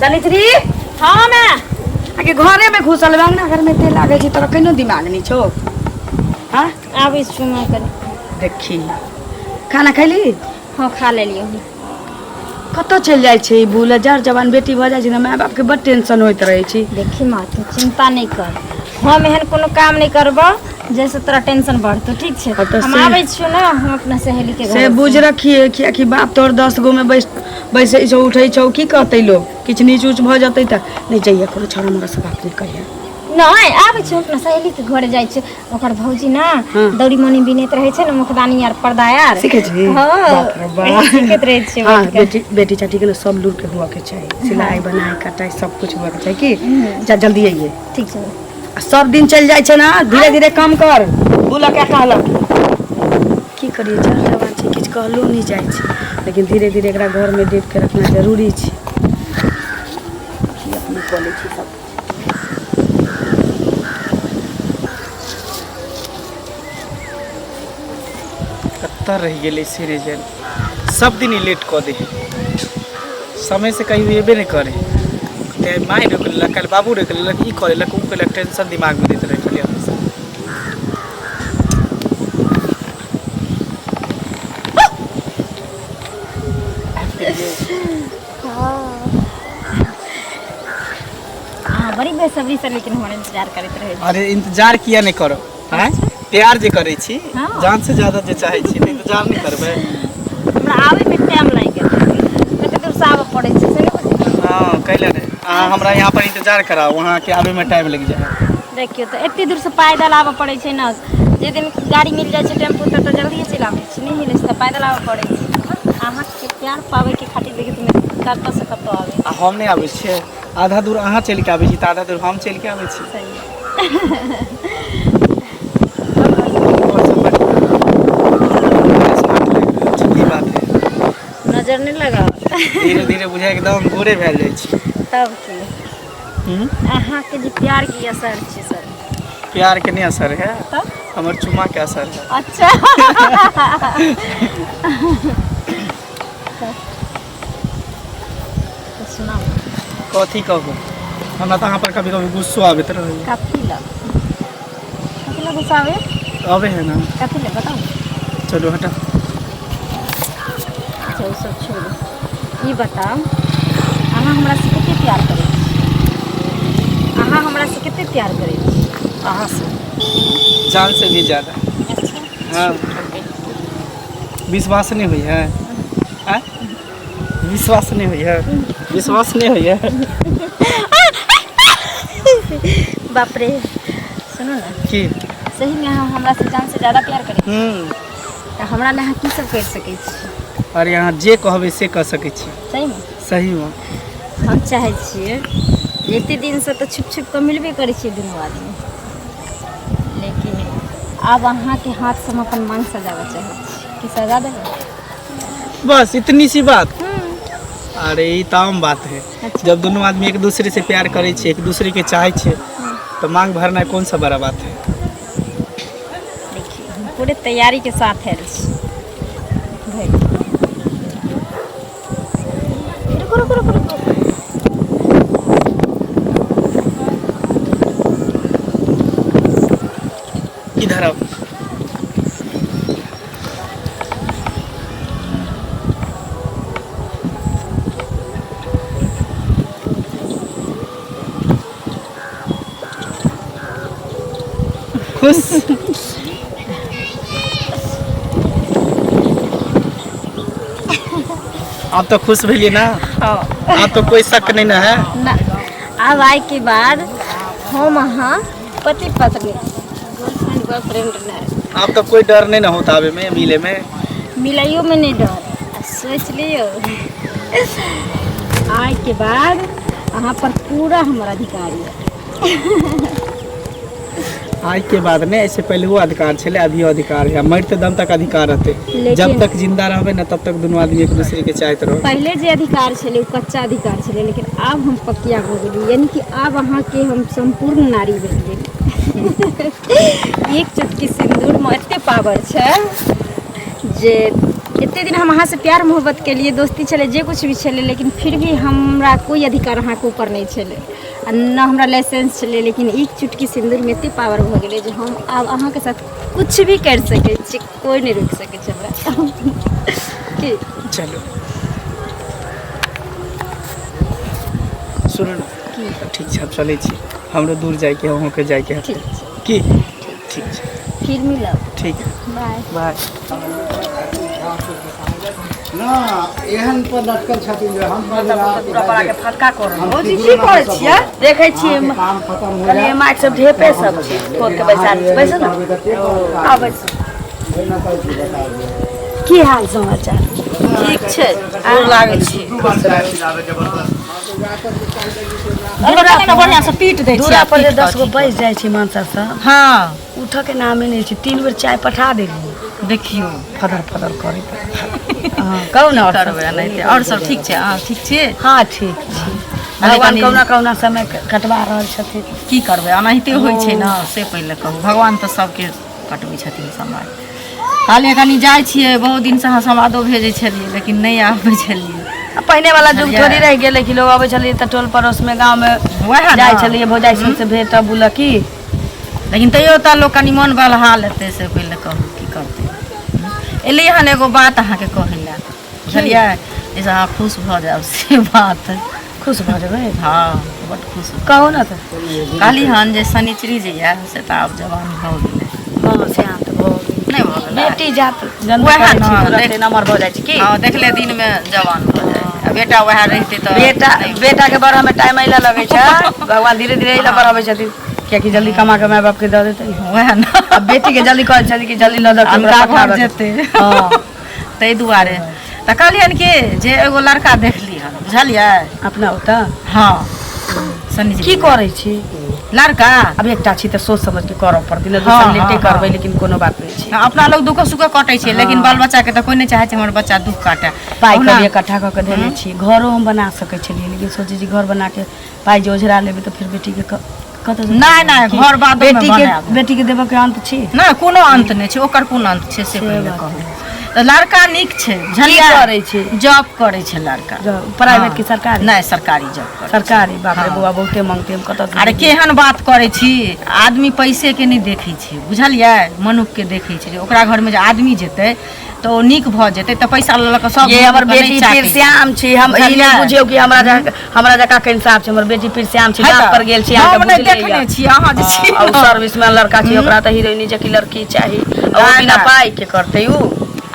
सनित्री। हाँ मैं आके घरे में घुसल बा, अंगना घर में ते लागै छै, तोरा कहिनो दिमाग नहीं छौ? हाँ। आबै छी माँ कनि। देखी, खाना खैली? हाँ, खा लेलियै। कतऽ चलि जाइ छै ई बूढ़? जर जवान बेटी भऽ जाइ छै ने, माय बापके बड टेंशन होइत रहै छै। देखी माँ, तू चिंता नहि कर, हम एहन कोनो काम नहि करबऽ जैसे तोरा टेंशन बढ़तो, ठीक छै? हाँ, तऽ हम आबै छियौ ने, हम अपना सहेली के से घर बुझ रखिए, कियाकि बाप तोहर 10 गो में बैस बैसै छौ, उठै छौ, की कहतै लोग? किछु नीच ऊँच भऽ जेतै तऽ नहि जइए, कोनो छौड़ा मोड़ा से बात नहि करिहे। नहि, आबै छियौ, अपना सहेली के घर जाइ छै। ओकर भौजी ने दौरी मनी बिनैत रहै छै ने, मुखदानी आर पर्दा आर। सीखै छी? हाँ। बाप रे बाप। सीखैत रहै छियै। हाँ। बैठ के। बेटी बेटी चाटी के ने सब लूर के हुआ के चाही, सिलाई बनाई कटाई सब कुछ हुआ के चाही। की जा, जल्दी आइए। ठीक छै। आ सब दिन चलि जाइ छै ने, धीरे धीरे कम कर। बोलऽ क्या कहलक, की करिए, जर जवान छै, किछु कहलो नहि जाइ छै, लेकिन धीरे धीरे एकरा घरमे देख के रखना जरूरी छै कि अपने कऽ लै छी सब। कतऽ रहि गेलै से नहि जानि, सब दिन ई लेट कऽ दै है, समय से कहियो एबे नहि करे। ते माय रोकि लेलक, काल्हि बाबू रोकि लेलक, ई कऽ लेलक, ओ केलक, टेंशन दिमागमे दैत रहै खाली हमेशा। आबि गेलियै। अहाँ बड़ी बेसब्री से लेकिन हमर इंतजार करैत रहै छी। अरे, इंतजार किया नहि करब? आँय, प्यार जे करै छी, जान से ज्यादा जे चाहै छी, तऽ इंतजार नहि करबै? हमरा आबैमे टाइम लागि गेल, कते दूर से आबऽ पड़ै छै से नहि बुझलियै। हाँ, कैले नहि अहाँ हमरा यहाँ पर इंतजार कराउ, वहाँ के आबे में टाइम लग जाए। देखियौ तऽ, एते दूर से पैदल आबऽ पड़ै छै ने। जे दिन गाड़ी मिल जाइ छै, टेम्पू, तऽ जल्दिए चलि आबै छै, नहि मिलै छै तऽ पैदल आबऽ पड़ै छै। अहाँके प्यार पाबैके खातिर देखियौ तऽ कतऽ से कतऽ आबै। आ हम नहि आबै छियै? आधा दूर अहाँ चलि के आबै छी तऽ आधा दूर हम चलि के आबै छी। सही। और सब बढ़िया। स्मार्ट लागि रहल छै, की बात है? नजर नहि लगाओ। धीरे धीरे बुझाय एकदम गोरे भेल जाइ छी। तब की? हम्म? अहाँके जे प्यार के असर छै सर। प्यार के नहीं असर है। तब? हमर चुमा के असर है। अच्छा, तऽ सुनाउ। कथी कहू? हमरा तऽ अहाँ पर कभी कभी गुस्सो आबैत रहैए। कथी लए? कथी लए गुस्सा आबै? आबै है ना। कथी लए, बताउ। चलू, हटा। अच्छा, ओ सब छोड़ू, ई बताउ, अहाँ हमरा से कते प्यार करै छी? अहाँ हमरा से कते प्यार करै छी? अहाँ से जान से भी ज्यादा। अच्छा। हाँ, विश्वास नहीं हुई है? आँय? विश्वास नहीं हुई है? विश्वास नहीं हुई है? बाप रे, सुनू ने। की? सही में अहाँ हमरा से जान से ज्यादा प्यार करै छी? हम्म। तऽ हमरा लए अहाँ की सब करि सकै छी? अरे, अहाँ जे कहबै से कऽ सकै छी। सही में? सही में। हम चाहै छियै जे एते दिनसँ तऽ छुप छुप कऽ मिलबे करै छियै दुनू आदमी, लेकिन आब अहाँके हाथसँ हम अपन मांग सजाबऽ चाहै छी। की सजा देबै? बस इतनी सी बात? अरे, ई तऽ आम बात है। जब दोनों आदमी एक दूसरे से प्यार करै छै, एक दूसरे के चाहै छै, तऽ मांग भरना कौन सा बड़ा बात है? देखियौ, हम पूरे तैयारी के साथ आयल छी। भरि रुकू, रुकू, रुकू, रुकू। इधर आओ। खुश? आप तो खुश भेलिए ना? हाँ। आप तो कोई शक नहीं ना है? ना, आब आइ के बाद हम अहाँ पति पत्नी, गर्लफ्रेंड बॉयफ्रेंड नहि। आप तो कोई डर नहीं ना होता आबे में, मिले में? मिलाइयो में नहीं डर। आ सोच लियौ, आइ के बाद अहाँ पर पूरा हमर अधिकार यऽ। आज के बाद नहीं, ऐसे पहले वो अधिकार छले, अभी अधिकार है, मरते दम तक अधिकार रहते। जब तक जिंदा रहबे ना, तब तक दोनों आदमी एक दूसरे के चाहते रहो। पहिले जे अधिकार छलै ओ कच्चा अधिकार छलै, लेकिन आब हम पकिया भऽ गेली, यानी कि आब अहाँके हम सम्पूर्ण नारी बनि गेली। एक चुटकी सिन्दूरमे एते पावर छै जे एते दिन हम अहाँसँ प्यार मोहब्बत केलिए, दोस्ती छलै, जे कुछ भी छलै, लेकिन फिर भी हमरा कोइ अधिकार अहाँके ऊपर नहि छलै आ न हमरा लाइसेंस छलै। लेकिन एक चुटकी सिन्दूरमे एते पावर भऽ गेलै जे हम आब अहाँके साथ कुछ भी करि सकै छी, कोइ नहि रोकि सकै छै हमरा। की चलू, सुनू ने। ठीक छै, आब चलै छी, हमरो दूर जाइके है, अहूँके जाइके है। ठीक छै। की ठीक छै। फिर मिलब। ठीक है। बाय। बाय। ना एहन पर लटकल छथिन जे हम पूरा फटका कर। भौजी, की करै छियै? देखै छियै। काम खत्म हो कनि जाए। माइक सब ढेपे सब छै, खोद के बैसा दै छै। बैसू ने, आबै छी। की हाल समाचार? ठीक छै, गोर लागै छी। बढ़िआँ से पीट दै दूरा पर जे 10 गो बैस जाइ छै मानसा सब, हँ, उठऽ के नामे नहि छै। 3 बेर चाय पठा देलियै। देखियौ। फदर फदर करै। हँ, कहू ने आओर सब। करबै एनाहिते। आओर सब ठीक छै? अहाँ ठीक छी? हँ, ठीक छी। भगवान कनि- कहुना कहुना समय कटवा रहल छथिन। की करबै, एनाहिते होइ छै ने। से पहिले कहू, भगवान तऽ सबके कटबै छथिन समय। कहलियै कनि जाइ छियै, बहुत दिनसँ अहाँ समादो भेजै छलियै लेकिन नहि आबै छलियै। आ पहिने वाला युग बुझलियै? थोड़ी रहि गेलै कि लोग अबै छलियै तऽ टोल पड़ोसमे, गाँवमे वएह ने। जाइ छलियै, भौजाइ सबसँ भेट बुलऽ की। लेकिन तैयो तऽ लोक कनि मोन बलहा लेतै। से पहिले कहू, की करतै? एलियै हन एगो बात अहाँके कहै लए, बुझलियै, जाहिसँ अहाँ खुश भऽ जायब से बात। खुश भऽ जेबै? हँ, बड्ड खुश। कहू ने तऽ। कहली हन जे शनिचरी जे यऽ से तऽ आब जवान भऽ गेलै। हँ, सियान तऽ भऽ गेल। नहि भऽ गेलै? बेटी जात जन्म वएह करै छै, ने, तुरते नमहर भऽ जाइ छै की। हँ, देखले दिनमे जवान भऽ जाइ आ बेटा वएह रहितै तऽ बेटा नहि। बेटा के बढ़ऽ में टाइम अइला लगै छै। भगवान धीरे धीरे अइला बढ़ाबै छथिन, कियाकि जल्दी कमा के माय बाप के दऽ देतै। वएह ने। आ बेटी के जल्दी कहै छथिन कि जल्दी लऽ दऽ के ओकरा अनका घर पठाबऽ के। जेतै। हँ। ताहि दुआरे तऽ कहलियनि कि जे एगो लड़का देखली हन, बुझलियै? अपना ओतऽ? हँ, सनी। की करै छी? लड़का। आब एकटा छी तऽ सोच समझ के करऽ पड़तै ने। हँ, दोसर लेटे हँ, करबै, हँ। लेकिन कोनो बात नहि छै। अपना लोग दुःख सुख कटै छै, लेकिन बाल बच्चा के तऽ कोइ नहि चाहै छै हमर बच्चा दुःख काटे। पाइ ओहुना- कभी इकट्ठा कऽ के देने छी। घरो हम बना सकै छलियै, लेकिन सोचै छी घर बना के पाइ जे ओझरा लेबै तऽ फेर बेटीके कतऽ से- नहि नहि, घर बादोमे बेटीके बनायब। बेटीके देबऽ के अन्त छी। नहि, कोनो अन्त नहि छै ओकर। कोन अन्त छै से पहिले कहू तऽ। लड़का नीक छै, बुझलियै? की करै छै? जॉब करै छै लड़का। प्राइवेट की सरकारी? नहि, सरकारी जॉब करै छै। सरकारी? बाप रे! हँ। बौआ, बहुते मांगते, हम कतऽ से अरे देबै? केहन बात करै छी? आदमी पैसे के नहि देखै छै, बुझलियै? मनुख के देखै छै जे ओकरा घरमे जे आदमी जेतै तऽ ओ नीक भऽ जेतै। तऽ पैसा लऽ लऽ कऽ सब ये हमर मनुखके नहि बेटी चाटै पीर छै। श्याम छी। हम ई नहि बुझलियै? बुझियौ कि हमरा जकाँ के इंसाफ छै। हमर बेटी पीर श्याम छी। है बाप तऽ? पर गेल छी। हम अहाँके नहि बुझले देखने यऽ। छी, अहाँ जे छी। आ उ सर्विस में लड़का छै, ओकरा तऽ हीरोइनी जकी लड़की चाही। आ ओ नहि, बिना नहि। पाइ के करतै उ?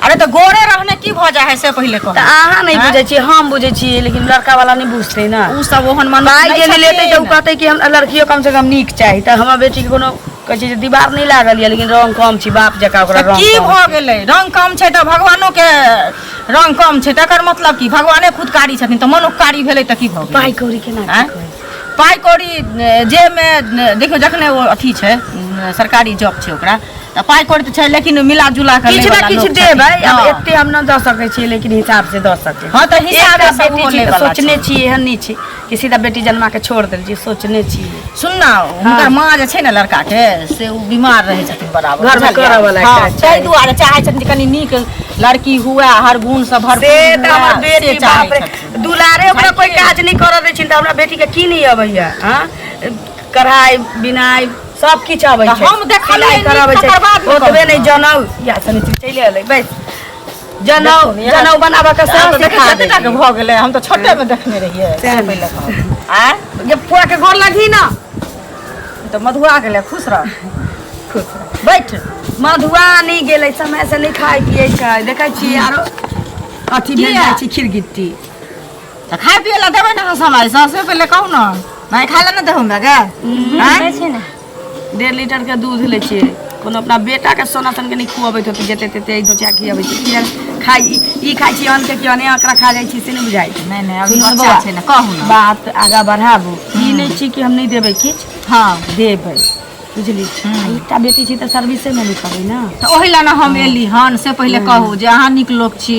अरे तऽ गोरे रहने की भऽ जाइ है से पहिले कहू। तऽ अहाँ नहि आँय? बुझै छियै, हम बुझै छियै, लेकिन लड़का वाला नहि बुझतै ने। उ सब ओहन मनुख पाइ नहि जे नहि लेतै तऽ उ छथिन। कहतै कि हमरा लड़कियो कम से कम नीक चाही। तऽ हमर बेटीके कोनो कहै छै जे दीवार नहि लागल यऽ, लेकिन रंग कम छै, बाप जकाँ ओकरा तऽ रंग की कम भऽ छै। गेलै? रंग कम छै तऽ भगवानो के रंग कम छै, तकर मतलब की? भगवाने खुद कारी छथिन तऽ मनुख कारी भेलै तऽ की भऽ गेलै? पाइ कौड़ी केना की आँय? कहै? पाइ कौड़ी जेमे देखियौ, जखने ओ अथी छै, सरकारी जॉब छै ओकरा, तऽ पाइ कौड़ी तऽ छै, लेकिन मिला जुला कऽ किछु ने लैवला किछु लोक देबै। छथिन। आब हँ। एते हम नहि दऽ सकै छियै, लेकिन हिसाब से दऽ सकै। हँ, तऽ हिसाबे एकटा से बेटी ओहो छी तऽ लैवला सोचने छै। छी। एहन नहि छै कि सीधा बेटी जन्मा के छोड़ देल छी, सोचने छी। सुन ना, हुनकर माँ जे छै ने लड़का के, से ओ बीमार रहै छथिन बराबर। घरमे बुझलियै? करऽ वाला हँ, एकटा ताहि छै। दुआरे चाहै छथिन जे कनि नीक लड़की हुए, हर गुण से भरपूर से तऽ हुए, हमर से बेटी चाहै बाप रे छथिन। दुलारे ओकरा कोइ काज नहि करऽ दै छै। तऽ हमरा बेटीके की नहि अबैया? हँ, कढ़ाइ बिनाइ सब किछु अबै तऽ छै। हम देखलियै सिलाइ नीक, कराबै छै। तकर बाद ने ओतबे कहू। नहि, जनउ या सनी चलि एलै, बस जनउ देखू ने, जनउ बनाबऽ के आब सब तऽ देखै सिखा कतेक दै। के भऽ गेलै, हम तऽ छोटे मे देखने रहियै। सएह से ने। पहिले कहू आँय। जे फुआ के गोर लगही ना। तऽ मधुआ गेलै। खुश रह। खुश रह। बैठ। मधुआ नहि गेलै, समय से नहि खाइ पियै छै। देखै छियै, आरो अथी भेल किया? जाइ छै खिरगिट्टी। तऽ खाय पियै लए देबै ने अहाँ समयसँ, से पहिले कहू ने। नहि खाय लए नहि देबै हमरा गे? दै छै ने। 1.5 लीटर के दूध लै छियै। कोनो अपना बेटा के सोना सन के नहि खुअबैत होतै जते तते धोचिया खियाबै छै। किया खाइ ई खाइ छी अन्न के, कि अने एकरा खा जाइ छी, से नहि बुझाइ छै। नहि नहि, अभी सुनू ने बच्चा बौआ, छै ने, कहू ने। बात आगाँ बढ़ाबू। ई नहि छी कि हम नहि देबै किछु। हँ। देबै, बुझली? आ एकटा बेटी छै तऽ सर्विसेमे लिखबै ने। तऽ ओहि लए ने हम एली हन। से पहिले कहू जे अहाँ नीक लोक छी,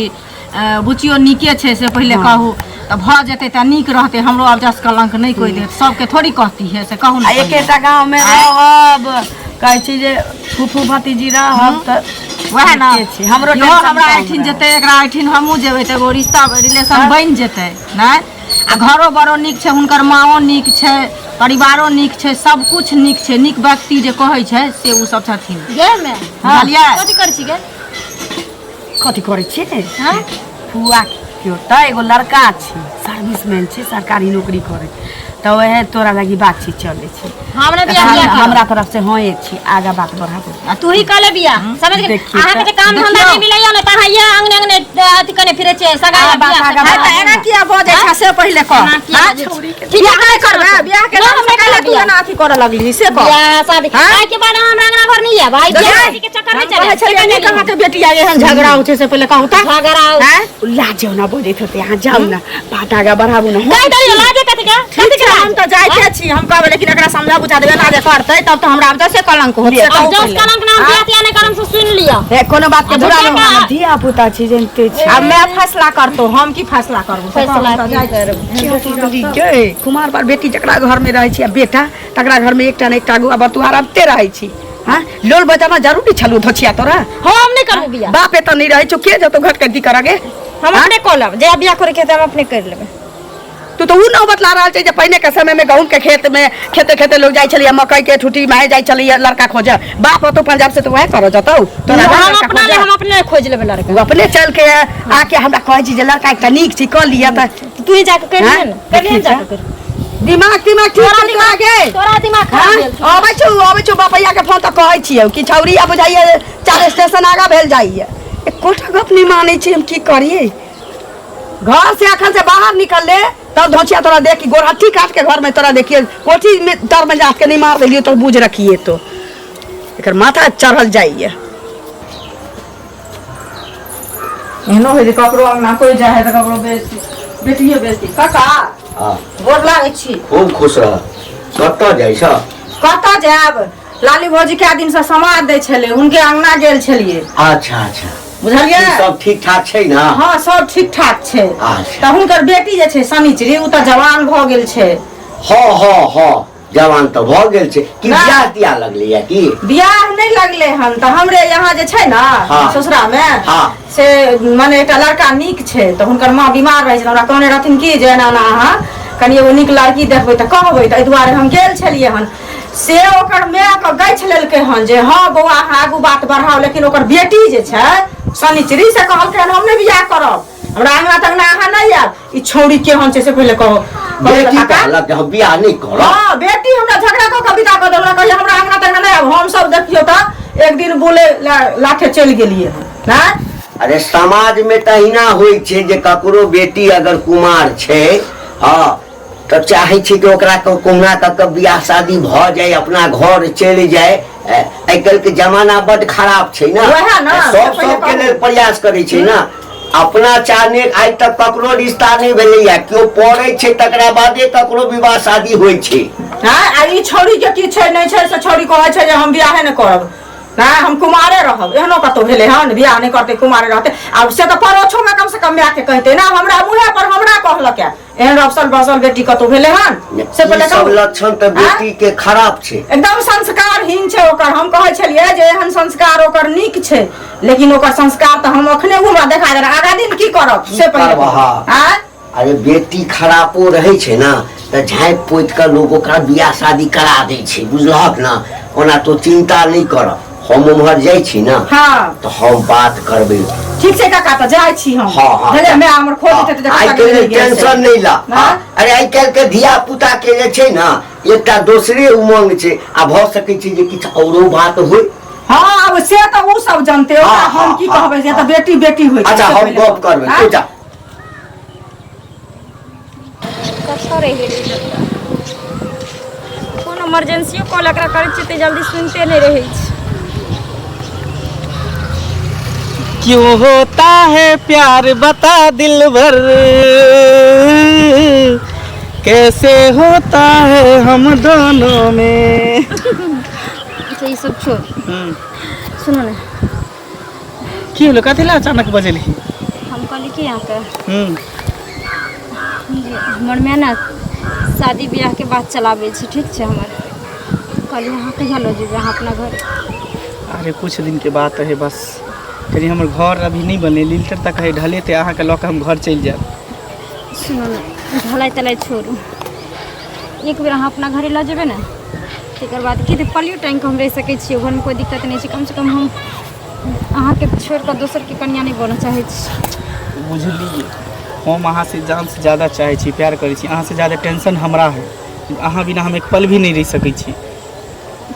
बुचियो नीके छै, से पहिले कहू तऽ भऽ जेतै तऽ नीक रहतै। हमरो आब जस कलंक नहि कोइ देत। सबके थोड़ी कहती है, से कहू आ ने पहिले। एकेटा गाँवमे रहब, कहै छी जे फूफू भतीजी रहब तऽ वएह ने। ठीके छै, हमरो इहो टेंशन हमरा कम एहिठिन रहै। जेतै, एकरा एहिठिन हमहूँ जेबै तऽ एगो रिश्ता रिलेशन बनि जेतै। नहि आ घरो बड़ो नीक छै, हुनकर माँओ नीक छै, परिवारो नीक छै, सब कुछ नीक छै। नीक व्यक्ति जे कहै छै से ओ सब छथिन। गे मे बुझलियै? कथी करै छी गे? कथी करै छियै? हँ? फुआ केओ तऽ एगो लड़का छै, सर्विसमैन छै, सरकारी नौकरी करै, तऽ वएह तोरा लागी बातचीत चलै छै। हम नहि बियाह हमरा करब। हमरा तरफ से हाँ छी, आगा बात बढ़ाबू। आ तू ही कहले बियाह समझ गेल। देखिए अहाँके जे काम धंधा देखियौ। नहि मिलैया ने तऽ अहाँ इएह अंगने अंगने अथी कने फिरै छियै सगाई आगा बात, बियाह आगा है तऽ एना किया बजै छै से पहिले कह। एना किया हाँ? बजै छै? बियाह नहि करबै? बियाह के ना, नाम हम से नहि काहे करब तू बियाह। एना अथी करऽ लगली से कह। बियाह शादी हाँ? आइ के बाद अहाँ हमरा अंगना घर नहि आयब। आइ बियाह शादी के चक्कर नहि हम कहै चले। छलियै नीक अहाँके बेटी आ एहन झगड़ा होइ छै से पहिले कहू तऽ। झगड़ा हैं? लाज ना बजैत होतै, अहाँ जाउ ना, बात आगा बढ़ाबू ना। कहि देलियै लाजे कथी के? ठीक छै, हम तऽ जाइते छी, हम कहबै, लेकिन एकरा समझा बुझा देबै। एना जे करतै तब तऽ हमरा आब से कलंक होत से आब कहू जस पहिले। कलंक नाम बियाह तियाह नहि करम से सुनि लिअ। ए, कोनो बात के बुरा झूठा ना का- धिया पुता छी, जानते छी। आब मैं फैसला करतो, हम की फैसला करबो से कहू, फैसला हम तऽ की जाइ छी। करब? गे, कुमार पर बेटी जकरा घर में रहै छी आ बेटा तकरा घर में एकटा ने एकटा गो बतुआर आबिते रहै छी। हाँ, लोल बजाना जरूरी छलू धोछिया तोरा। हम नहि करबो बियाह। बाप एतऽ नहि रहै छौ, के जतो घट के दी करगे? हम अपने कऽ लेब, जे बियाह करे के हेतै हम अपने करि लेबै। तू तऽ उ न बतला रहल छै जे पहिने के समय में गहूम के खेत में खेते खेते लोग जाइ छलैया, मकई के ठुटी माहे जाइ छलैया लड़का खोजे। बाप होतो पंजाब से तऽ वएह करऽ जतौ तोरा हम लड़का अपना ले खोजे। हम अपने खोजि लेबै लड़का। उ अपने चल के आके हमरा कहै छी जे लड़का एकटा नीक छी, कऽ लिअ तऽ। तू ही जाके करि हाँ? लिहे ने, करि लिहे ने जाके करि। दिमाग दिमाग ठीक तोरा छै तोरा के? तोरा दिमाग खराब हाँ? भेल छौ। अबै छौ बापैया के फोन तऽ कहै छियौ कि छौरी आ बुझाइए चार स्टेशन आगा भेल जाइए, एकोटा गप नहि मानै छी। हम की करियै? घर से अखन से बाहर निकलले तब धोचिया तोरा देख कि गोरहट्टी काट के घर में तोरा देखिए कोठी में तर में जाके नहीं मार देलियो तो बुझ रखिए तो एकर माथा चढ़ल जाइए। एहनो होइ छै, ककरो अंगना कोइ जाइ है तऽ ककरो बेटी बेटियो बेटी। काका, हाँ। गोर लागै छी। खूब खुश रह। कतऽ जाइ छ? कतऽ जायब, लाली भौजी कए दिनसँ समाद दै छलै, हुनके अंगना गेल छलियै। अच्छा अच्छा। बुझलियै? ई सब ठीक ठाक छै ने? हँ, सब ठीक ठाक छै। अच्छा। तऽ हुनकर बेटी जे छै शनिचरी, ओ तऽ जवान भऽ गेल छै। हँ हँ हँ, जवान तऽ भऽ गेल छै कि। ना। बियाह तियाह लगलैया की? बियाह नहि लगलै हन, तऽ हमरे यहाँ जे छै ने ससुरा मे, से मने एकटा लड़का नीक छै, तऽ हुनकर माँ बीमार रहै छै, तऽ हमरा कहने रहथिन कि जे एना एना अहाँ कनि एगो नीक लड़की देखबै तऽ कहबै, तऽ एहि दुआरे हम गेल छलियै हन। से ओकर मायके गछि लेलकै हन जे हँ बौआ, अहाँ आगू बात बढ़ाउ, लेकिन ओकर बेटी जे छै शनिचरी से कहलकै हन, हम नहि बियाह करब, हमरा अंगना तंगना अहाँ नहि आयब। ई छौड़ी केहन छै से पहिले कहो। बेटी काका। कहलक जे हम बियाह नहि करब? हँ, बेटी हमरा झगड़ा कऽ कऽ विदा कऽ देलक, कहैया हमरा अंगना तंगना नहि आयब। हम सब देखियौ तऽ एक दिन बोले लाथे चलि गेलियै हन नहि। अरे, समाज में तऽ अहिना होइ छै जे ककरो बेटी अगर कुमार छै, हँ, तऽ चाहै छै कि ओकरा कहुना कऽ कऽ बियाह शादी भऽ जाय, अपना घर चलि जाय। आइ काल्हि के जमाना बड खराब छै ने। वएह ने, सब से पहिले सबके कहू। लेल प्रयास करै छै ने। अपना चाहने आइ तक ककरो रिश्ता नहि भेलैया। केओ पढ़ै छै तकरा बादे ककरो विवाह शादी होइ छै। हँ, आ ई छौड़ी के की छै नहि छै, से छौड़ी कहै छै जे हम बियाहे नहि करब, नहि, हम कुमारे रहब। एहनो कतहु भेलै हन, बियाह नहि करतै, कुमारे रहतै? आब से तऽ परोछोमे कम से कम मायके कहतै ने। हमरा मुँहे पर हमरा कहलक एहन रफसल बसल बेटी कतहु भेलै हन से ई पहिले सब कहू। लक्षण तऽ बेटी के खराब छै। एकदम संस्कारहीन छै ओकर। हम कहै छलियै जे एहन संस्कार ओकर नीक छै, लेकिन ओकर संस्कार तऽ हम अखने ओ हमरा देखा देलक। आगा दिन की करब से पहिले करबह? कहू। आँय? अरे, बेटी खरापो रहै छै ने तऽ झाँपि पोति कऽ लोक ओकरा बियाह शादी करा दै छै, बुझलहक ने? ओना तो चिन्ता नहि कर, हम उम्हर जाइ छी ने तऽ हम बात करबै। ठीक छै काका, तऽ जाइ छी हम। हाँ हाँ बुझलियै, माय हमर खोजैत हेतै जे आइ कतऽ के गेलै से। टेंशन नहि ला। हाँ? अरे, आइ काल्हि के धिया पुता के जे छै ने एकटा दोसरे उमंग छै, आ भऽ सकै छै जे किछु औरो बात होइ। हँ, आब से तऽ ओ सब जनते, ओकरा हम की कहबै जे तऽ बेटी बेटी होइ छै। अच्छा, से हम पहिले गप कहू। करबै। आँय? तू जा। कतऽ रहि गेलै सबटा? कोनो इमरजेंसियो कॉल एकरा करै छियै तऽ जल्दी सुनिते नहि रहै छै। क्यों होता है प्यार बता दिल भर, कैसे होता है हम दोनों में। अच्छा, ई सब छोड़। सुनू ने। की होलो? कथी ला अचानक बजेलही? हम कहली कि अहाँके जे हमर माय ने शादी बियाहके बात चलाबै छै, ठीक छै हमर? कहली अहाँ कहिया लऽ जेबै अहाँ अपना घर? अरे, कुछ दिन के बात है बस। कनि हमर घर अभी नहि बनलै, लीलटर तक है ढलेतै, अहाँके लऽ कऽ हम घर चलि जायब। सुनू ने, ढलाइ तलाइ छोड़ू, एक बेर अहाँ अपना घरे लऽ जेबै ने, तकर बाद की पलियो टाँगि कऽ हम रहि सकै छियै घरमे, कोइ दिक्कत नहि छै। कमसँ कम हम अहाँके छोड़ि कऽ दोसरके कनिआँ नहि बनऽ चाहै छी। बुझलियै, हम अहाँसँ जानसँ ज्यादा चाहै छी, प्यार करै छी, अहाँसँ ज्यादा टेंशन हमरा है, अहाँ बिना हम एक पल भी नहि रहि सकै छी।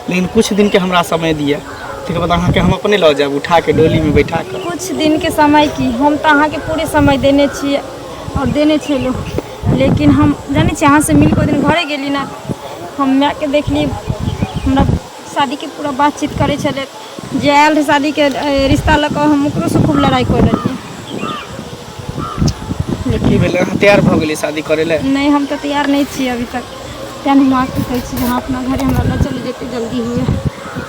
लेकिन कुछ दिनके हमरा समय दिअ, तकर बाद अहाँके हम अपने लऽ जायब उठाके डोलीमे बैठा कऽ। कुछ दिनके समय की, हम तऽ अहाँके पूरे समय देने छी आओर देने छलहुँ, लेकिन हम जानै छी अहाँसँ मिल कऽ ओहि दिन घरे गेली ने, हम मायके देखली, हमरा शादीके पूरा बातचीत करै छलै। जे आयल रहै शादीके रिश्ता लऽ कऽ, हम ओकरोसँ खूब लड़ाइ कऽ लेलियै। की भेलै, अहाँ तैयार भऽ गेलियै शादी करै लए? नहि, हम तऽ तैयार नहि छी अभी तक। तेँ हम अहाँके कहै छी जे अहाँ अपना घरे हमरा लऽ चलू जतेक जल्दी हुए,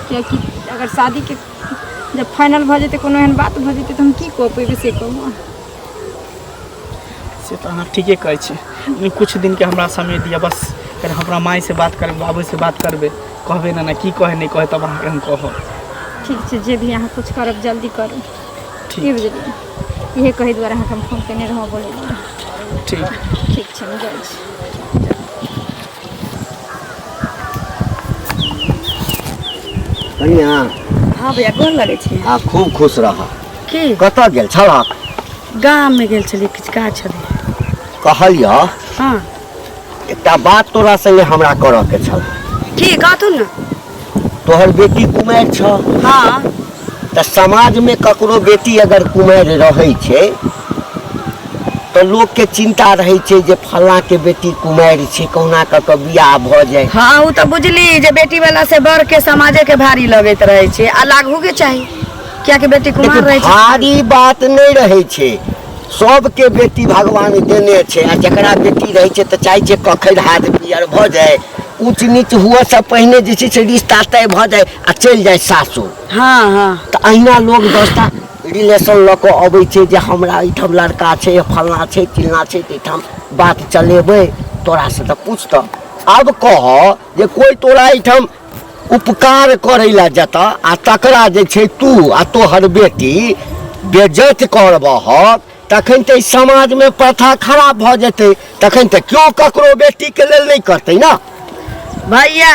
किएकि अगर शादीके जब फाइनल भऽ जेतै, कोनो एहन बात भऽ जेतै, तऽ हम की कऽ पेबै से कहू अहाँ। से तऽ अहाँ ठीके कहै छी, लेकिन किछु दिनके हमरा समय दिअ बस। फेर हम अपना मायसँ बात करबै, बाबूसँ बात करबै, कहबै ने ने की कहै नहि कहै, तब अहाँके हम कहब। ठीक छै, जे भी अहाँ किछु करब जल्दी करू। ठीक। की बुझलियै, इहे कहै दुआरे अहाँके हम फोन केने रहौँ बोलै दुआरे। ठीक। ठीक छै, हम जाइ छी। कनिया। हाँ भैया, गोर लगै छी। आ खूब खुश रह। की? कतऽ गेल छलहक? गाममे गेल छलियै, किछु काज छलै। कहलियह। हाँ। एकटा बात तोरा संगे हमरा करऽ के छल। की कहथुन ने। तोहर बेटी कुमारि छह। हाँ। तऽ समाजमे ककरो बेटी अगर कुमारि रहै छै तऽ लोकके चिन्ता रहै छै जे फल्लाँके बेटी कुमारि छै, कहुना कऽ कऽ बियाह भऽ जाय। हाँ, ओ तऽ बुझली जे बेटी वाला से बड़ के समाजे के भारी लगैत रहै छै, आ लागू के चाही, कियाकि बेटी कुमार देखियौ, रहै छै। भारी बात नहि रहै छै, सबके बेटी भगवान देने छै, आ जकरा बेटी रहै छै तऽ चाहै छै कखन हाथ पियर भऽ जाय, ऊँच नीच हुअ से पहिने जे छै से रिश्ता तय भऽ जाय आ चलि जाय सासुर। हाँ हाँ। तऽ अहिना लोग 10टा रिलेशन लऽ कऽ अबै छै जे हमरा एहिठाम लड़का छै, फल्लाँ छै, चिल्लाँ छै, तऽ एहिठाम बात चलेबै, तोरासँ तऽ पूछतऽ। आब कह जे कोइ तोरा एहिठाम उपकार करै लए जेतऽ आ तकरा जे छै तू आ तोहर बेटी बेज्जत करबहक, तखन तऽ एहि समाजमे प्रथा खराब भऽ जेतै, तखन तऽ केओ ककरो बेटीके लेल नहि करतै ने। भैया,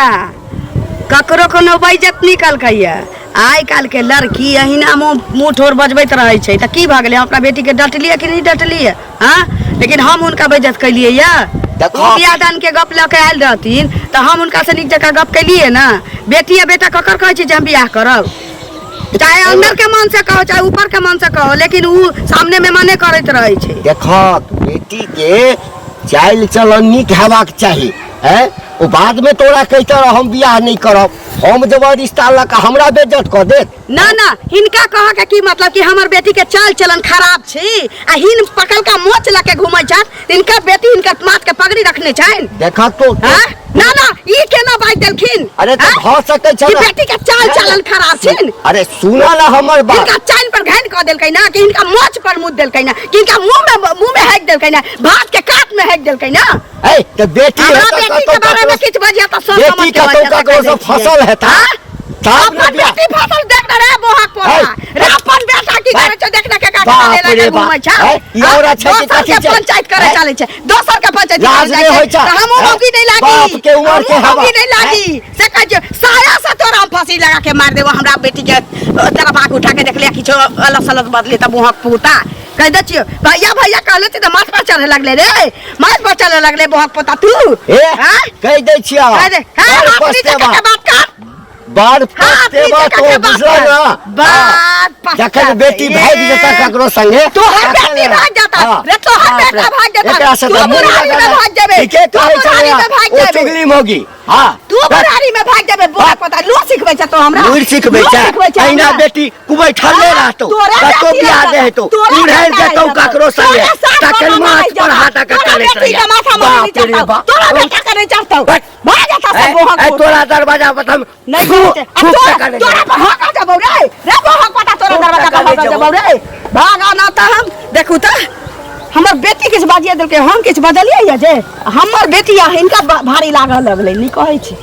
ककरो कोनो बेइज्जत निकलकैया। आइ काल्हिके लड़की अहिना मुँह मुँह ठोर बजबैत रहै छै, तऽ की भऽ गेलै? हम अपना बेटीके डटलियै कि नहि डटलियै? हाँ, लेकिन हम हुनका बेइज्जत केलियै या? देखो। ओ बियाह दान के गप लऽ के आयल रहथिन तऽ हम हुनका से नीक जकाँ गप केलियै ने। बेटी आ बेटा ककर कहै छै जे हम बियाह करब? चाहे अंदर के मन से कहो, चाहे ऊपर के मन से कहो, लेकिन ऊ सामने में मने करैत रहै छै। देखक, बेटी के चालि चलन नीक हेबाक चाही। हैं, ओ बाद में तोरा कहिते रह हम बियाह नहीं करब, हम जब रिश्ता लऽ कऽ हमरा बेइज्जत कऽ देत। ना ना, हिनका कह के की मतलब कि हमर बेटी के चाल चलन खराब छी, आ हिन पकड़ का मोच लके घूमै छथि, हिनकर बेटी हिनकर माथ के पगड़ी रखने छनि। देखक तो। हाँ? ना ना, ई केना बाजि देलखिन? अरे तऽ हाँ? भऽ सकै छै कि ना। बेटी के चाल चलन खराब छिन। अरे सुनऽ ना हमर बात। हिनका चाइन पर घाइन कऽ देलकै ना, कि हिनका मोच पर मुद देलकै ना, कि हिनका मुंह में हेक देलकै ना, भात के कात में हेक देलकै ना। ए तऽ बेटी हमरा हेतऽ बेटी कतौ के बारे में ककरो किछु बजिया तऽ सोच बेटी समझ के कतौ बजिया, ककरो से कहि दै छियै। फसल हेता हाँ? तब अपन ने बियाह बेटी फसल देख ने रे बोहक पोरा है। रे, अपन बेटा की है। करे छै देख ने, के का बाप ले रे लगे बाप। घूमै छै। है, ई हाँ? और अच्छा छै, दोसर कथी के छै? पंचायत करे है? चले छै, दोसर के पंचायत लाज करे नहि जाइ होइ छै छै। तऽ हमहूँ है? मौगी नहि लागी, बाप के उमर के हमहूँ हवा। मौगी नहि लागी से कहै छियौ। साया से तोरा हम फांसी लगा के मार देबो। हमरा बेटी के तेरा बाक उठा के देखलियै किछो अलग सलग बदले तऽ मुँहक पूता कहि दै छियौ। भैया भैया कहले छी तऽ माथ पर चढ़े लगले रे, माथ पर चढ़े लगले बोहक पोता तू। ए हाँ? कहि दै छियौ। कहि दे। हाँ, बड़ अपनी जगह पछतेबा। के बात कर। बार हाँ, अपनी पछतेबा जगह तो के बात बुझल कर। ना। बात पछता जखन बेटी भागि जेता ककरो संगे तोहर तखन बेटी भाग जाता हाँ। रे, तोहर बाप रे। बेटा भाग जाता। एकरा से तू तऽ मुँह बुढ़ारी में लगल है। भाग जेबे। ठीके तू कहै बुढ़ारी छलै में भाग ओ जेबे। चुगली मौगी। हाँ। तू बुढ़ारी में भाग जेबे बोला पता लो सिखबै छ तो हमरा। लूरि सिखबै लूरि छै। सिखबै छै अहिना हमरा। बेटी कुबैठले रहतौ, तोरा कतौ बेटी बियाह रहतौ, दे हेतौ, तोरा उड़ैल बेटा जेतौ रहतौ, ककरो संगे, तोरा साथ तखन बाबा माथ नहि पर हाथ जेतौ, के तोरा चलैत बेटी रहिया। के माथा मरनी बाप रे चढ़तौ, बाप। तोरा बेटा के नहीं चढ़तौ। बस। भाग जेतौ सब ए, बोहक ए, पोता। तोरा दरवाजा पर हम नहीं थू बोलते। आ थू तोरा टका ले तोरा जेबौ। पर हक जबौ रे, रे बोहक पता तोरा थू दरवाजा टका पर ले हक जेबौ। जबौ रे। भाग ना त हम देखू त हमर बेटी किछु बाजिए देलकै, हम किछु बजलियै या जे हमर बेटी आ हिनका भारी लागऽ लगलै। नहि कहै छी,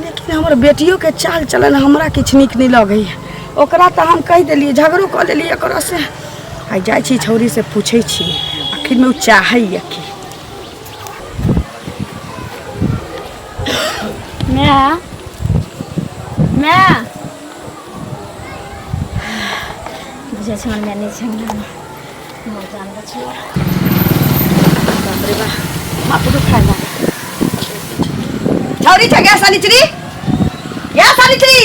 लेकिन हमर बेटियोके चाल चलन हमरा किछु नीक नहि लगैए। ओकरा तऽ हम कहि देलियै झगड़ो कऽ लेलियै एकरासँ। आइ जाइ छी छौड़ीसँ पूछै छी आखिरमे ओ चाहैए की। माय माय बुझै छै हमर माय नहि छै अंगनामे मोर जान बचलो। बाप रे बा, माथ दुखाय लागल। छौड़ी छै गैस सानिचरी, गैस सानिचरी।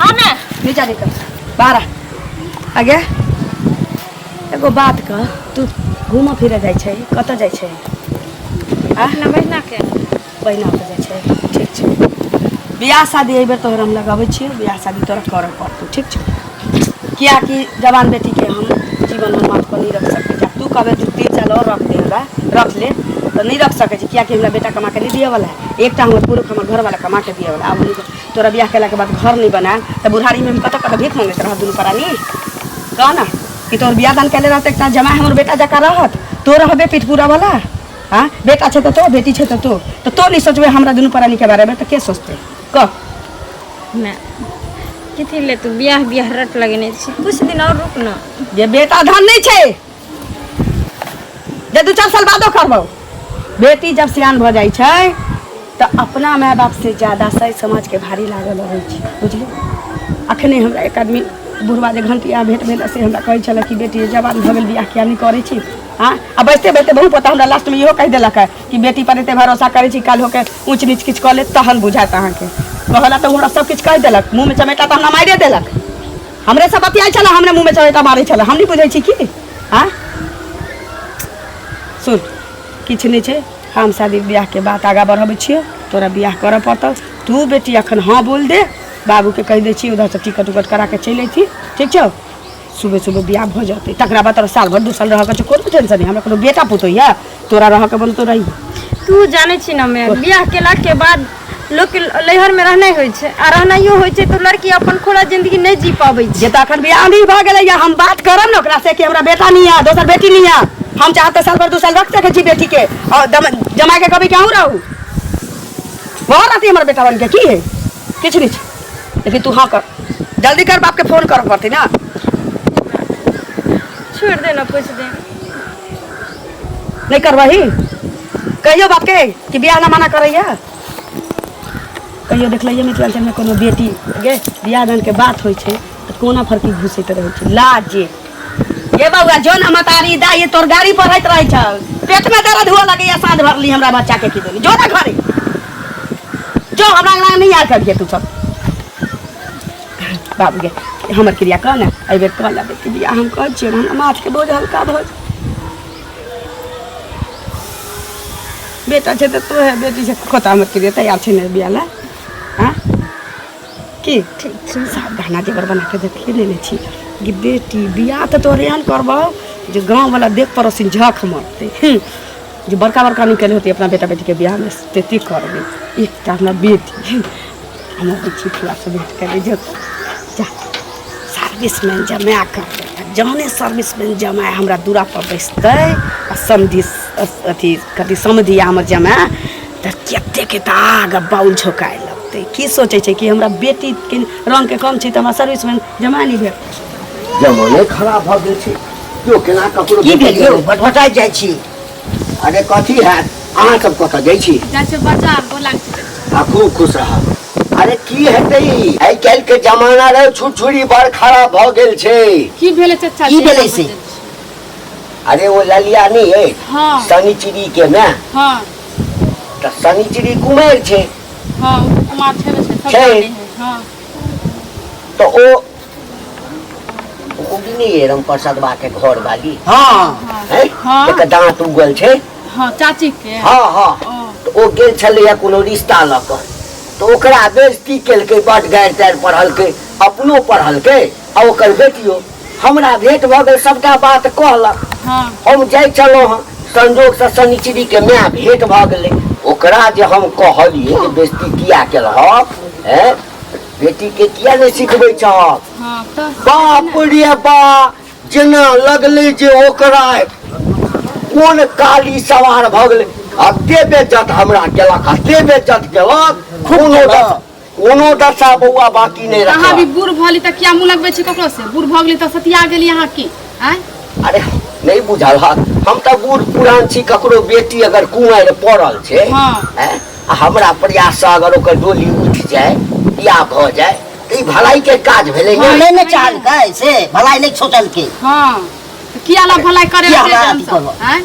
हाँ माय। नीचा निकल बाहर आ। आगे एगो बात कह, तू घूमऽ फिरऽ जाइ छै, कतऽ जाइ छै? आ अपना बहिना के बहिना ओतऽ जाइ छै। ठीक छै, बियाह शादी एहि बेर तोहर हम लगाबै छियै, बियाह शादी तोरा करऽ पड़तौ, ठीक छै? कियाकि जवान बेटीके हम जीवन मे माथ पर नहि रख सकै छी। तू कहबे 2-3 साल और रख दे हमरा, रख ले, तऽ नहि रख सकै छी, कियाकि हमरा बेटा कमा के नहि दिअ वाला है। एकटा हमर पुरुष हमर घरवाला कमा के दिअ वाला। आब हम तोरा बियाह केलाके बाद घर नहि बनायब तऽ बुढ़ारीमे हम कतऽ कतऽ भीख मंगैत रहब दुनू प्राणी? कह ना कि तोहर बियाह दान केले रहत एकटा जमाय हमर बेटा जकाँ रहत, तो रहबे पिठपुरा वाला। हाँ, बेटा छै तऽ तो, बेटी छै तऽ तो, तऽ तो नहि सोचबे हमरा दुनू प्राणीके बारेमे तऽ के सोचतै, कह? माय कथी ले तू बियाह बियाह रट लगेने छी, कुछ दिन और रुक ना। जे बेटा धन नहि छै जे 2-4 साल बादो करबौ। बेटी जब सियान भऽ जाइ छै तऽ अपना माय बाप से ज्यादा सही समाजके भारी लागल रहै छै, बुझली? अखने हमरा एक आदमी बुढ़वा जे घंटिया भेट भेल से हमरा कहै छलै कि बेटी जवान भऽ गेल, बियाह किया नहि करै छी? हाँ, आ बैसते बैसते बहु पोता हमरा लास्टमे इहो कहि देलक है कि बेटी पर एते भरोसा करै छी, काल्हि होके ऊँच नीच किछु कऽ लेत तहन बुझायत अहाँके। कहला तऽ हमरा सब किछु कहि देलक, मुँहमे चमेटा तऽ हमरा मारिए देलक। हमरे सब बतियाइ छलै, हमरे मुँहमे चमेटा मारै छलै, हम नहि बुझै छी की? हाँ, सुन, किछु नहि छै, हम शादी बियाहके बात आगाँ बढ़बै छियौ, तोरा बियाह करऽ पड़तौ। तू बेटी अखन हाँ बोल दे, बाबूके कहि दै छी, उधरसँ टिकट उकट करा के चलि अयथिन, ठीक छौ? सुबह सुबह बियाह भऽ जेतै, तकरा बाद तोरा साल भरि 2 साल रहऽके छै, कोनो टेंशन नहि। हमरा कोनो बेटा पुतोह यऽ? तोरा रहऽके मन तो रही। तू जानै छी ना माय, बियाह केला के बाद लोक के लैहर में रहनाइ होइ छै आ रहनाइयो होइ छै तऽ लड़की अपन खुला जिंदगी नहि जी पाबै छै। जे तऽ अखन बियाह नहि भऽ गेलै या हम बात करब ने ओकरा से कि हमरा बेटा नहीं है, दोसर बेटी नहीं है, हम चाहब तऽ साल भर 2 साल रख सकै छी बेटी के और जमा के कभी कहूँ रहू वहाँ रहती हमर बेटा बन के। की है? किछु नहीं छै, लेकिन तू हाँ कर, जल्दी कर, बाप के फोन करऽ पड़तै ना। छोड़ दे ना कुछ दिन। नहीं करबही? कहियो बाप के कि बियाह ना मना करैया। कहियो देखलियै मिथिलाञ्चलमे कोनो बेटी गे बियाह दानके बात होइ छै तऽ कोना फरकी घुसैत रहै छै लाजे? ये बौआ, जो न मतारी दाई तोर गाड़ी पढ़ैत रहै छौ, पेटमे दर्द हुअ लगैया साँझ भरली हमरा बच्चा के। की देली? जो ना घरे जो, हमरा अंगना नहीं आयल करिए तू सब। बाबू गे, हमर क्रिया कह ने, एहि बेर कह ला बेटी बियाह, हम कहै छियै हमरा माथके बोझ हल्का भऽ जाय। बेटा छै तऽ तो है, बेटी छै कत हमर क्रिया तैयार छै ने बियाह ला? आँ, की ठीक छै। सब गहना जेवर बना के देखिए लेने छी कि बेटी बियाह तऽ तोहर एहन करबौ जे गाँववला देख पड़ोसिन झख मरतै, जे बड़का बड़का निकल होतै अपना बेटा बेटीके बियाहमे तेते करबै। एकटा हमरा बेटी, हम अबै छी फुआ से भेंट करै। जो जा, सर्विसमैन जमाए करबै। जहने सर्विसमैन जमाए हमरा दूरा पर बैसतै आ समधि अथी कथी समधि आ हमर जमाए तऽ कतेक तऽ आग बाउल झोकाए लगतै। की सोचै छै कि हमरा बेटीके रङ्गके कम छै तऽ हमरा सर्विसमैन जमाए नहि भेल? जमाने खराब भऽ गेल छै यौ, केना ककरो की भेल यौ, भटभटाइत जाइ छी? अरे कथी हैत, अहाँ सब कतऽ जाइ छी? जाइ छियै बाजार, गोर लागै छै। आ खूब खुश रह। अरे की हेतै, आइ काल्हि के जमाना रहे छुरछुरी बड़ खराब भऽ गेल छै। की भेलै चाचा? की भेलै से? अरे ओ ललिया नहीं है? हाँ। शनिचरी के ने? हाँ। तऽ शनिचरी कुमारि छै। हाँ, ओ तऽ कुमार छेबे छै सब छै। जानै है, हाँ। तऽ ओ ओ नहि है रामप्रसादबा के घर वाली? हाँ। हैं? हाँ। एकर दाँत उगल छै। हाँ, चाची के। हाँ। ओ। तऽ ओ गेल छलैया कोनो रिश्ता लऽ कऽ, तऽ ओकरा बेइज्जती केलकै, बड गारि तारि पढ़लकै, अपनो पढ़लकै आ ओकर बेटियो। हमरा भेंट भऽ गेल, सबटा बात कहलक। हाँ। हम जाइ छलहुँ हँ, संजोगसँ शनिचरी के माय भेंट भऽ गेलै। ओकरा जे हम कहलियै जे बेइज्जती किया केलहक हैं, बेटीके किया नहि सिखबै छहक? हाँ, तऽ बाप रे बा, जेना लगलै जे ओकरा कोन काली सवार भऽ गेलै। अते बेज्जत हमरा केलक, अते बेज्जत केलक, कोनो कोनो दशा बौआ बाकी नहि अहाँ भी रखलक। बूढ़ भऽ ली तऽ किया मुँह लगबै छी ककरो से? बूढ़ भऽ गेली तऽ सतिया गेली अहाँ की? आँय? अरे नहि बुझल हक, हम तऽ बूढ़ पुरान छी, ककरो बेटी अगर कुमारि पड़ल छै हाँ। हैं, आ हमरा प्रयाससँ अगर ओकर डोली उठि जाय, बियाह भऽ जाय, तऽ ई भलाई के काज भेलै ने। नहि ने चाहलकै से भलाई नहि सोचलकै। हाँ तऽ किया ला भलाई करे किया लए हमरा हम अथी सब? करब? आँय?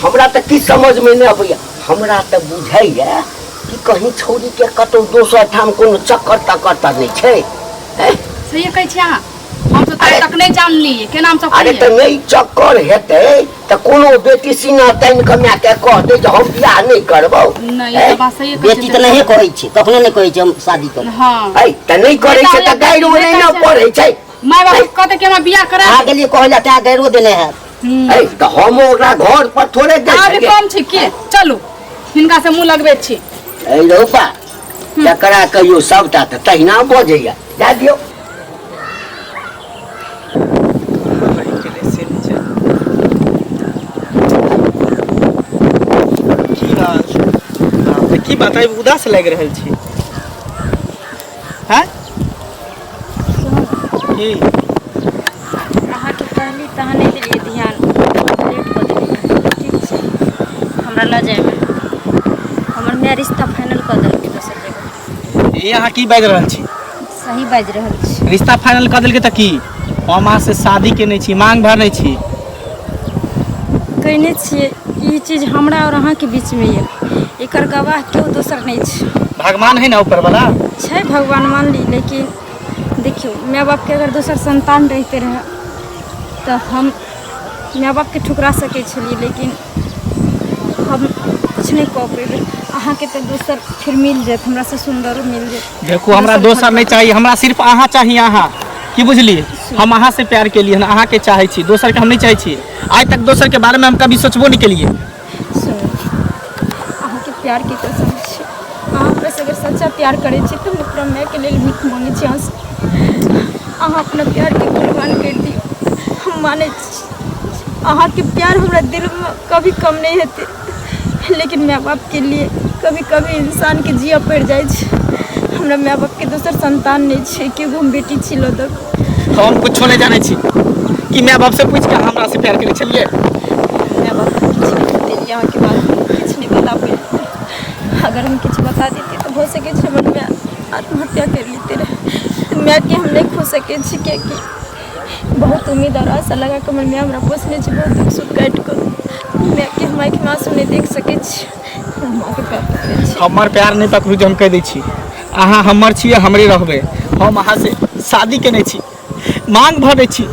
हमरा तऽ किछु समझमे नहि अबैया। हमरा तऽ बुझैया कि कहीं छौड़ी के कतौ दोसर ठाम कोनो चक्कर तक्कर तऽ नहि छै। हैं? सहिए कहै छी अहाँ, हम सब तऽ तक नहि जानलियै केना हम सब अरे तऽ नहि चक्कर हेतै तऽ कोनो बेटी सीना तानि कऽ मायके कहतै जे हम बियाह नहि करबौ। नहि, ई तऽ बात सहिए कहै बेटी तऽ नहिए कहै छै, कखनो नहि कहै छै हम शादी करब। हँ। है तऽ नहि करै छै तऽ गाइरो नहि ने पढ़ै छै। माय बाप कहतै कि हमरा बियाह करा अहाँ गेलियै कहै लए तैं गाइरो देने हैत। है तऽ हम ओकरा घर पर थोड़े दै अहाँ भी छलियै। कम छी के? चलू हिनका से मुँह लगबै छी। ऐ रौपा, जकरा कहियो सबटा तऽ तहिना बजैया, जा दियौ। से नहि छै। की हाल? बाप रे, की बात आइ उदास लागि रहल छी? हैं की? अहाँके कहली तऽ अहाँ नहि देलियै ध्यान, लेट कऽ देलियै। ठीक छै, हमरा लऽ जायमे हमर माय रिश्ता फाइनल कऽ देलकै दोसर जगह। ई अहाँ की बाजि रहल छी? सही बाजि रहल छी। रिश्ता फाइनल कऽ देलकै तऽ की? हम अहाँ से शादी केने छी, मांग भरने छी। कहने छियै ई चीज हमरा आओर अहाँके बीचमे यऽ, एकर गवाह केओ दोसर नहि छै। भगवान है ना ऊपर वाला? छै भगवान, मान ली, लेकिन देखियौ माय बापके अगर दोसर संतान रहिते रहए तऽ हम माय बापके ठुकरा सकै छलियै, लेकिन हम किछु नहि कऽ पेबै। अहाँके तऽ दोसर फेर मिल जायत, हमरासँ सुन्दरो मिल जायत। देखू, हमरा दोसर नहि चाही, हमरा सिर्फ अहाँ चाही। अहाँ की बुझलियै? हम अहाँ से प्यार केलियै हन, अहाँके चाहै छी, दोसरके हम नहि चाहै छी। आइ तक दोसरके बारेमे हम कभी सोचबो नहि केलियै। सुनू, अहाँके प्यारके कसम छै, अहाँ हमरासँ अगर सच्चा प्यार करै छी तऽ हम अपना मायके लेल भीख माँगै छी अहाँसँ, अहाँ अपना प्यारके कुर्बान करि दियौ। हम मानै छी अहाँके प्यार हमरा दिलमे कभी कम नहि हेतै, लेकिन माय बापके लिए कभी कभी इंसानके जियऽ पड़ि जाइ छै। हमरा माय बापके दोसर संतान नहि छै, एके गो हम बेटी छी लऽ दऽ कऽ। हम कुछो नहि जानै छी कि माय बाप से पूछि के हमरा से प्यार करै छलियै? माय बापके किछु नहि बतेलियै अहाँके बारेमे, किछु नहि बता पेलियै। अगर हम किछु बता देतियै तऽ भऽ सकै छै हमर माय आत्महत्या करि लेते रहए। तऽ मायके हम नहि खो सकै छी, किएकि बहुत उम्मीद आओर आशा लगा कऽ हमर माय हमरा पोसने छै, बहुत दुख सुख काटि कऽ। मायके हम आँखिमे आँसू नहि देख सकै छी। हम माँके पैर पकड़ै छी। हमर प्यार नहि पकड़ू जे हम कहि दै छी, अहाँ हमर छियै, हमरे रहबै। हम अहाँसँ शादी केने छी, मांग भरै छी,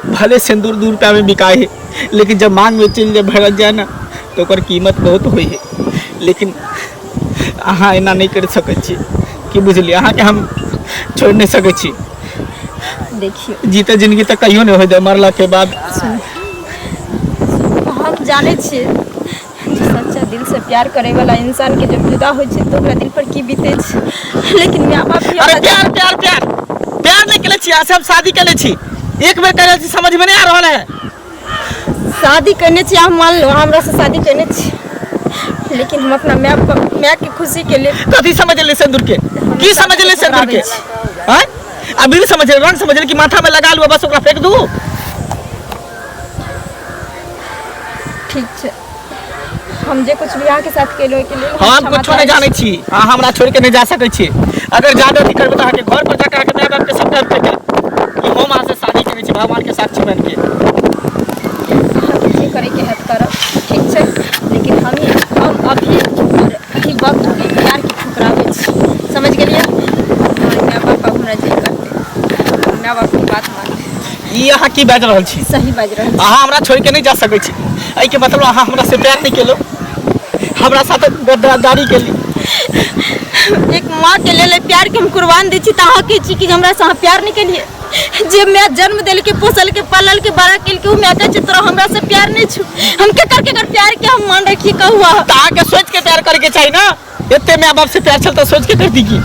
भले सिन्दूर 2 रुपैआमे बिकाइ है, लेकिन जब मांगमे चलि जाए भरल जाए ने तऽ ओकर कीमत बहुत होइ है। लेकिन अहाँ एना नहि करि सकै छी, की बुझलियै? अहाँके हम छोड़ि नहि सकै छी। देखियौ, जीते जिंदगी तऽ कहियो नहि होइ, मरला के बाद। हम जानै छियै जे सच्चा दिल से प्यार करे वाला इंसान के जब जुदा होइ छै तऽ ओकरा दिल पर की बीते छै, लेकिन माय बाप भी अरे प्यार प्यार प्यार प्यार नहि केले छी, अहाँ हम शादी केले छी, एक बेर केले छी, समझ में नहीं आ रहल है। शादी करने छी, अहाँ मान लो हमरा से शादी करने छी, लेकिन हम अपना माय माय के खुशी के लिए कथी समझ ले सिंदूर के? की समझ ले सिंदूर के? हैं, अभी भी समझ रंग समझ ले कि माथा में लगा लू, बस ओकरा फेंक दू? ठीक छै, हम जे कुछ भी अहाँके साथ केलहुँ ओहिके लेल हम कुछो नहि जानै छी। अहाँ हमरा छोड़ि के नहि जा सकै छी। अगर ज्यादा अथी करबै तऽ अहाँके घर पर जाके अहाँके माय बाप के सबटा कहि देब कि हम अहाँ से शादी केने छी भगवान के साक्षी बन के। अहाँके जे करैके हैत करब, ठीक छै, लेकिन हम अभी और अभी वक्त प्यारके ठुकराबै छी, समझ गेलियै? माय बाप हमरा जे करतै, माय बापके बात मानबै। ई अहाँ की बाजि रहल छी? सही बाजि रहल छी। अहाँ हमरा छोड़ि के नहि जा सकै छी, एहिके मतलब अहाँ हमरा से प्यार नहि केलहुँ, हमरा साथ गद्दारी केली। एक माँ के लेल प्यार के हम कुर्बान दै छी तऽ अहाँ कहै छी कि हमरा से अहाँ प्यार नहि केलियै? जे माय जन्म देलकै, पोसलकै, पाललकै, बड़ा केलकै, ओ माय कहै छै तोरा हमरा से प्यार नहि छौ। हम केकर केकर प्यार के हम मान रखिए, कहू अहाँ? तऽ अहाँके सोचि के प्यार करैके चाही ने। एते माय बाप से प्यार छल तऽ सोचि के करती की?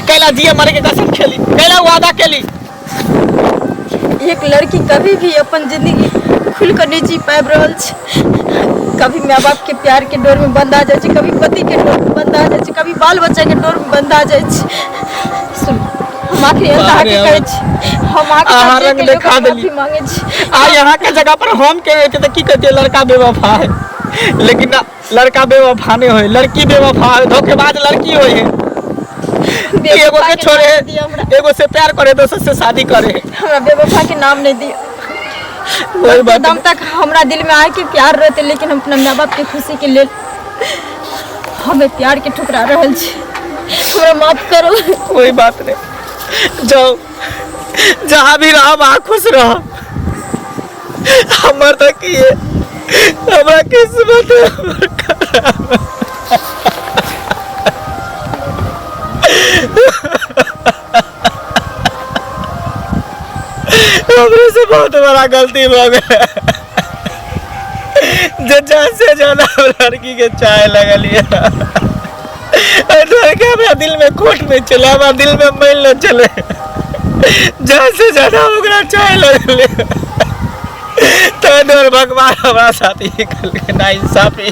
कैला जिए मरे के कसम खेली, कैला वादा केली? एक लड़की कभी भी अपन जिंदगी खुल कऽ नहि जी पाबि रहल छै। कभी माय बाप के प्यार के डोर में बंधा जाइ छै, कभी पति के डोर में बंधा जाइ छै, कभी बाल बच्चा के डोर में बंधा जाइ छै। सुन, हम आखिरी अंत अहाँके बाप रे, कहै छी, हम अहाँके अहाँ साथ जे रंग केलियै देखा ओकर देली। माफी मांगै छी। आ यहाँ के जगह पर हम के रहते तो की कहते, लड़का बेवफा है। लेकिन ना, लड़का बेवफा नहीं होए, लड़की बेवफा है, धोखेबाज लड़की होए है। एगो बेवफा के के छोड़े, नाम दिअ हमरा। एगो से प्यार करे, दोसर से शादी करे। हमरा बेवफा के नाम नहीं दिअ। कोई बात दम तक हमरा दिल में आके प्यार रहते, लेकिन हम अपना माय बाप के खुशी के लेल हमें प्यार के ठुकरा रहल छी। हमरा माफ करो। कोई बात नहीं, जाओ, जहाँ भी रहो वहाँ खुश रहो। हमर तो की है, हमरा किस्मत है हमर खराब। हमरे से बहुत बड़ा गलती हो गया जे जान से ज्यादा हम लड़की के चाय लगल ये के हमरा दिल में खोट नहीं चले, हमरा दिल में मैल न चले, जान से ज्यादा ओकरा चाय लगल। तै दुआरे भगवान हमरा साथ ई कलकै, ना इंसाफी।